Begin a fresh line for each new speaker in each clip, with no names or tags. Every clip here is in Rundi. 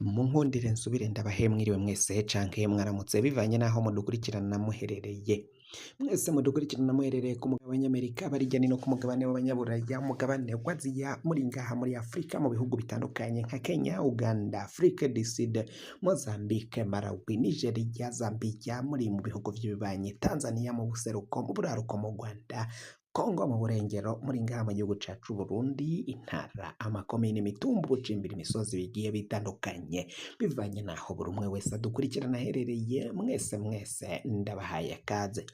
Munkundire nsubire ndabahe mwiriwe mwese canke mwaramutse bivanye n'aho mudukurikirana muherereye. Mwese mudukurikirana muherereye ku mugabane w'Abanyamerika, bari hirya no hino ku mugabane w'Abanyaburaya, umugabane wa Aziya, muri ngaha muri Afrika mu bihugu bitandukanye nka Kenya, Uganda, Afrique du Sud, Mozambique, Malawi, Nigeria, Zambia, muri mu bihugu vy'ibibanyi, Tanzania mu buseruko, mu buraruko mu Rwanda, Kongo mu burengero, muri ngaha mu gihugu cacu Burundi, intara, amakomine, imitumba, ubucimbiri, imisozi bigiye bitandukanye, bivanye n'aho buri umwe wese adukurikirana aherereye, mwese mwese ndabahaye kaze.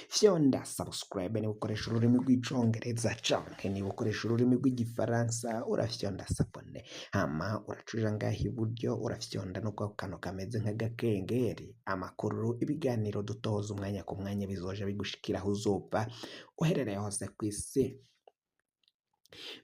Fyonda subscribe niba ukoresha ururimi rw'icongereza canke niba ukoresha ururimi rw'igifaransa urafyonda s'abonner, hama uracuja ngaha iburyo urafyonda no kwako kantu kameze nk'agakengeri, amakuru, ibiganiro dutoza umwanya ku mwanya bizoja bigushikira aho uzova uherereye hose kw'isi.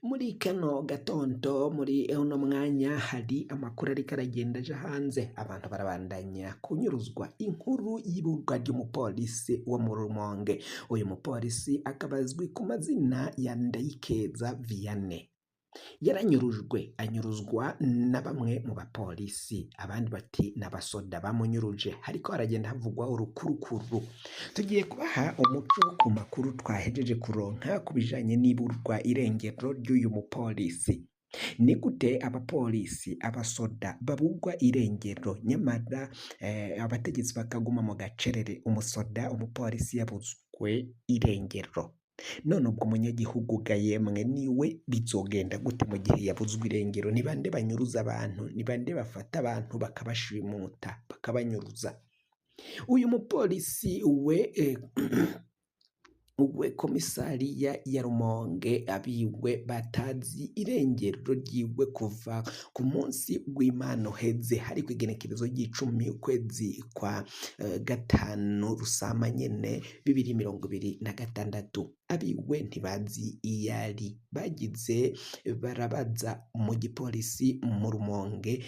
Muri kano gatondo muri uno mwanya hari amakuru ariko aragenda aja hanze, abantu barabandanya kunyuruzwa inkuru y'iburwa ry'umupolisi wo mu Rumonge. Uyu mupolisi akaba azwi ku mazina ya Ndayikeza Vianney. Yaranyurujwe anyuruzwa na bamwe mu bapolisi, abandi bati n'abasoda bamunyuruje, hariko haragenda havugwa urukurukuru. Tugiye kubaha umuco ku makuru twahejeje kuronka ku bijanye n'iburwa irengero ry'uyu mupolisi. Ni gute abapolisi, abasoda baburwa irengero nyamara abategetsi bakaguma mu gacerere, umusoda, umupolisi yabuzwe irengero? None ubwo umunyagihugu ga yemwe niwe bizogenda gute mu gihe yabuzwe irengero? Ni bande banyuruza abantu? Ni bande bafata abantu bakabashimuta, bakabanyuruza? Uyu mupolisi we komisariya ya Rumonge abiwe batazi irengero ryiwe kuva ku munsi w'Imana uheze, hari kw'igenekerezo ry'icumi ukwezi kwa gatanu Rusama nyene 2026. Abiwe ntibazi iyari, bagize barabaza mu gipolisi mu Rumonge,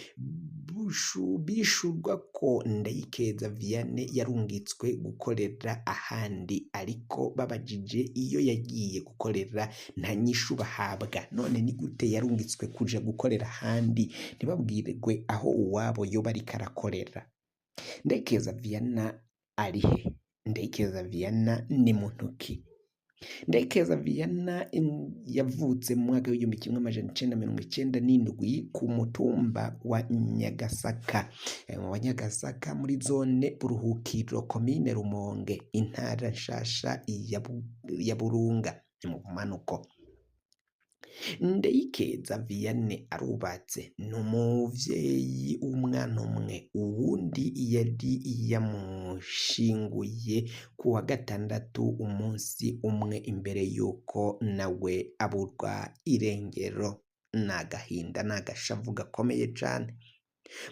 bishurwa ko Ndayikeza Vianney yarungitswe gukorera ahandi, ariko babajije iyo yagiye gukorera nta nyishu bahabwa. None ni gute yarungitswe kuja gukorera ahandi ntibabwirwe aho uwabo yoba ariko arakorera? Ndayikeza Vianney arihe? Ndayikeza Vianney ni muntu ki? Ndayikeza Vianney yavutse mu mwaka w'1997 ku mutumba wa Nyagasaka, wa Nyagasaka muri zone Buruhukiro, komine Rumonge, intara nshasha ya Burunga, ni mu bumanuko. Ndayikeza Vianney arubatse, ni umuvyeyi w'umwana umwe, uwundi yari yamushinguye ku wa gatandatu umunsi umwe imbere yuko nawe aburwa irengero. Ni agahinda, ni agashavu gakomeye cane.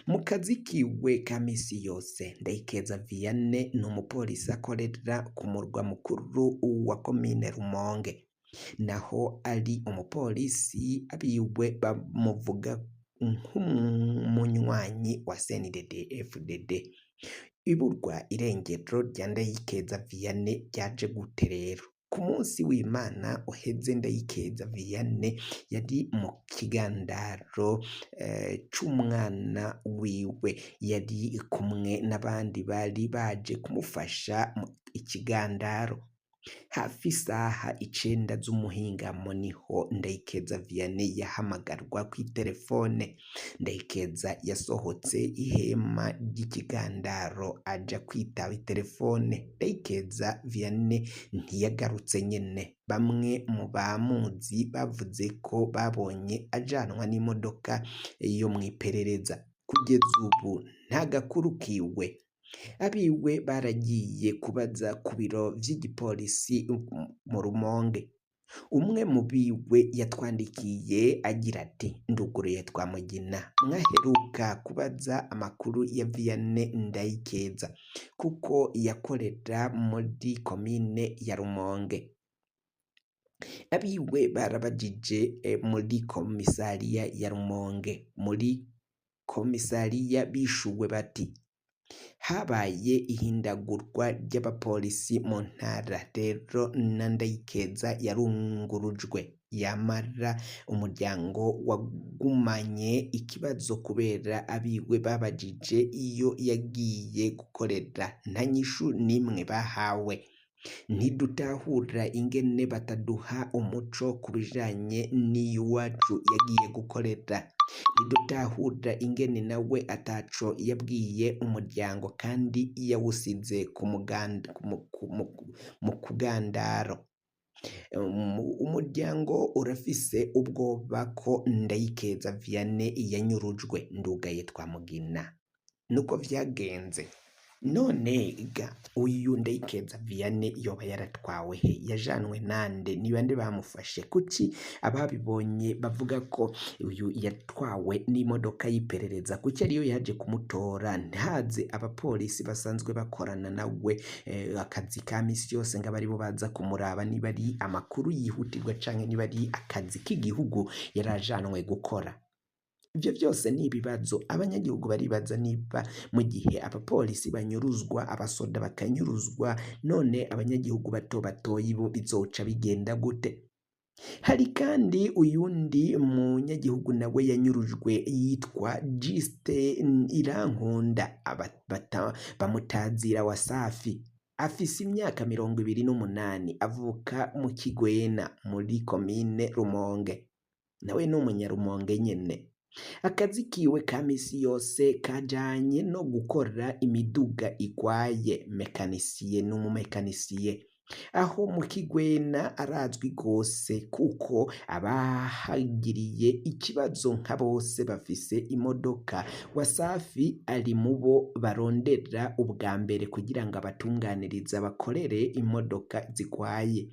Mu kazi kiwe ka misi yose, Ndayikeza Vianney ni umupolisi akorera ku murwa mukuru wa komine Rumonge. Naho ari umupolisi, abiwe bamuvuga nk'umunywanyi wa CNDD FDD. Iburwa irengero rya Ndayikeza Vianney ryaje gute rero? Ku munsi w'Imana uheze Ndayikeza Vianney yari mu kigandaro c'umwana wiwe, yari kumwe n'abandi bari baje kumufasha ikigandaro. Hafi isaha 9 z'umuhingamo niho Ndayikeza Vianney yahamagarwa kw'iterefone. Ndayikeza yasohotse ihema ry'ikigandaro aja kwitaba iterefone. Ndayikeza Vianney ntiyagarutse nyene. Bamwe mu bamuzi bavuze ko babonye ajanwa n'imodoka yo mw'iperereza. Kugeza ubu nta gakuru kiwe. Abiwe baragiye kubaza ku biro vy'igipolisi mu Rumonge. Umwe mu biwe yatwandikiye agira ati: nduguruye Twamugina, mwaheruka kubaza amakuru ya Vianney Ndayikeza kuko yakorera muri komine ya Rumonge. Abiwe barabajije muri komisariya ya Rumonge. Muri komisariya bishuwe bati: habaye ihindagurwa ry'abapolisi mu ntara, rero na Ndayikeza yarungurujwe. Yamara umuryango wagumanye ikibazo kubera abiwe babajije iyo yagiye gukorera, nta nyishu n'imwe bahawe. Ntidutahura ingene bataduha umuco ku bijanye n'iyuwacu yagiye gukorera, ntidutahura ingene nawe ataco yabwiye umuryango kandi yawusize mu kugandaro. Umuryango urafise ubwoba ko Ndayikeza Vianney yanyurujwe, Ndugaye Twamugina. Nuko vyagenze. None ga uyu Ndayikeza Vianney yoba yaratwawe he? Yajanwe nande? Ni bande bamufashe? Kuki ababibonye bavuga ko uyu yatwawe n'imodoka y'iperereza? Kuki ariyo yaje kumutora? Ntaze abapolisi basanzwe bakorana nawe akazi ka misi yose ngo abe aribo baza kumuraba niba ari amakuru yihutirwa canke niba ari akazi k'igihugu yarajanwe gukora. Ivyo vyose ni ibibazo abanyagihugu baribaza niba mu gihe abapolisi banyuruzwa, abasoda bakanyuruzwa, none abanyagihugu bato batoyi bo bizoca bigenda gute? Hari kandi uyundi munyagihugu nawe yanyurujwe yitwa Justin Irankunda, bamutazira Wasafi. Afise imyaka 28, avuka mu Kigwena muri komine Rumonge. Nawe ni umunyarumonge nyene. Akazi kiwe ka misi yose kajanye no gukora imiduga igwaye, mekanisiye n'umumekanisiye. Aho mu Kigwena arazwi gose kuko abahagiriye ikibazo nka bose bafise imodoka. Wasafi ari mubo barondera ubwa mbere kugira ngo abatunganirize abakorere imodoka zigwaye.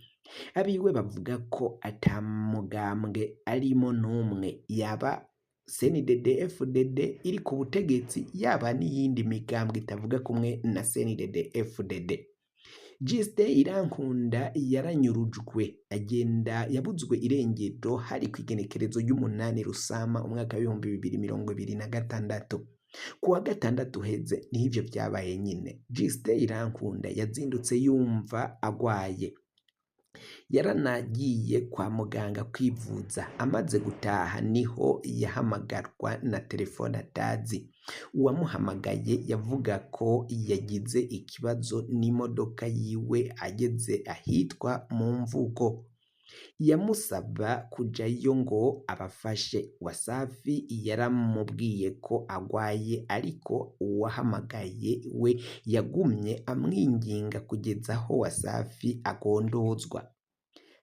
Abiwe bavuga ko ata mugambwe arimo n'umwe, yaba CNDD FDD iri ku butegetsi, yaba n'iyindi migambwe itavuga kumwe na CNDD FDD. Justin Irankunda yaranyurujwe agenda yabuzwe irengero hari kw'igenekerezo ry'umunani Rusama umwaka w'2026. Ku wa gatandatu uheze niho ivyo vyabaye nyine. Justin Irankunda yazindutse yumva agwaye, yaranagiye kwa muganga kwivuza. Amaze gutaha niho yahamagarwa na telefone atazi. Uwamuhamagaye yavuga ko yagize ikibazo n'imodoka yiwe ageze ahitwa mu Mvugo. Yamusaba kujayo ngo abafashe. Wasafi yaramubwiye ko agwaye, ariko uwahamagaye we yagumye amwinginga kugeza aho Wasafi agondozwa.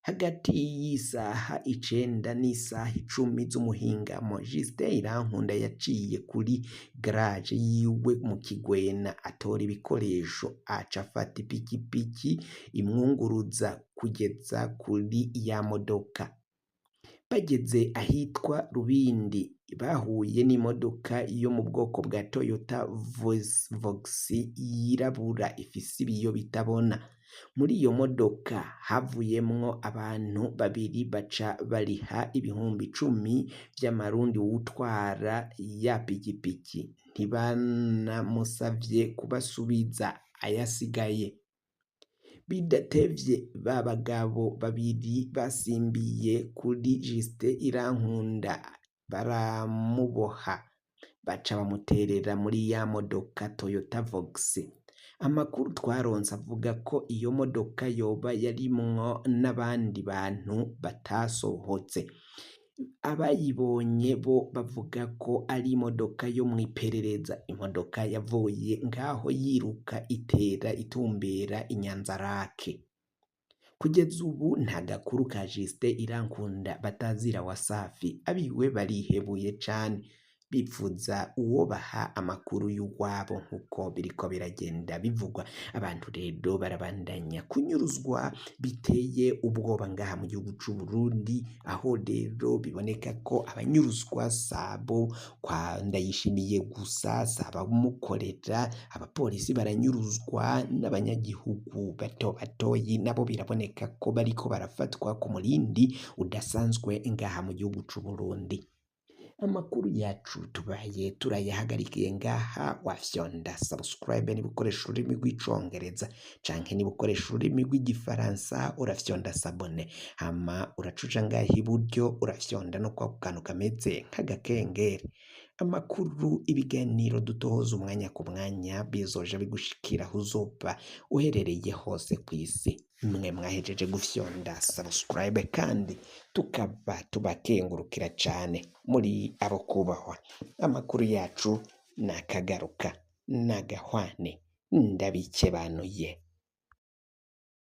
Hagati y'isaha 9 n'isaha 10 z'umuhingamo, Justin Irankunda yaciye kuri garage yiwe mu Kigwena atora ibikoresho, aca afata ipikipiki imwunguruza kugeza kuri ya modoka. Bageze ahitwa Rubindi bahuye n'imodoka yo mu bwoko bwa Toyota Vox yirabura ifise ibiyo bitabona. Muri iyo modoka havuyemwo abantu babiri baca bariha 10,000 vy'amarundi uwutwara ya pikipiki. Ntibanamusavye kubasubiza ayasigaye. Bidatevye ba bagabo babiri basimbiye kuri Justin Irankunda baramuboha, baca bamuterera muri ya modoka Toyota Vox. Amakuru twaronse avuga ko iyo modoka yoba yarimwo n'abandi bantu batasohotse. Abayibonye bo bavuga ko ari imodoka yo mw'iperereza. Imodoka yavuye ngaho yiruka itera itumbera Inyanzarake. Kugeza ubu nta gakuru ka Justin Irankunda batazira Wasafi. Abiwe barihebuye cane, bipfuza uwobaha amakuru y'uwabo nk'uko biriko biragenda bivugwa. Abantu rero barabandanya kunyuruzwa biteye ubwoba ngaha mu gihugu c'Uburundi, aho rero biboneka ko abanyuruzwa sabo kwa Ndayishimiye gusa, sabamukorera, abapolisi baranyuruzwa n'abanyagihugu bato batoyi nabo biraboneka ko bariko barafatwa ku murindi udasanzwe ngaha mu gihugu c'Uburundi. Amakuru yacu tubaye turayahagarikiye ngaha. Wafyonda subscribe niba ukoresha ururimi rw'icongereza, canke niba ukoresha ururimi rw'igifaransa urafyonda s'abonner, hama uracuja ngaha iburyo, urafyonda no kwako kantu kameze nk'agakengeri. Amakuru, ibiganiro dutohoza umwanya ku mwanya bizoja bigushikira aho uzoba uherereye hose kw'isi. Mwe mwahejeje gufyonda subscribe kandi tukaba tubakengurukira cane, muri abo kubahwa. Amakuru yacu nakagaruka nagahwane, ndabikebanuye.